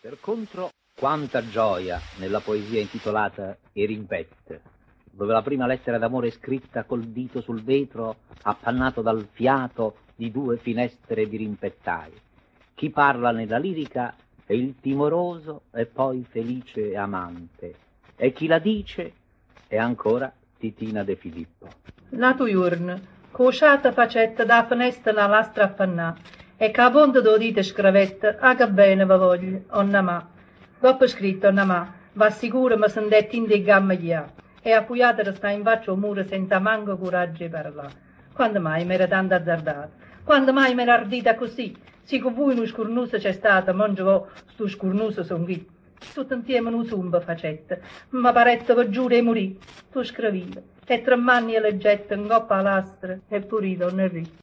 Per contro, quanta gioia nella poesia intitolata 'E rimpette, dove la prima lettera d'amore è scritta col dito sul vetro, appannato dal fiato di due finestre dirimpettai. Chi parla nella lirica è il timoroso e poi felice amante, e chi la dice è ancora Titina De Filippo. N'atu juorno, cu 'o ciato facette da 'a fenesta na lastra appannà e cu 'a ponta d' 'o dito screvette, Ah che bene ve voglio, 'onn'Amà. Doppo scritto, 'onn'Amà, v'assicuro me sentette 'int' 'e gamme glià e appuiato restai 'nfaccia 'o muro senza manco 'o curaggio 'e parlà. Quando mai m'ero tanto azzardata? Quando mai m'ero ardita accussì? Si cu vui nu scurnuso c'è stato, mo nce vo', stu scurnuso songh'io. Tutto 'nzieme nu zumpo facette, me parette, ve giuro, 'e murì. Tu screvive, e tremmanno io leggette 'ncopp' 'a lastra e pure io, donna Rì.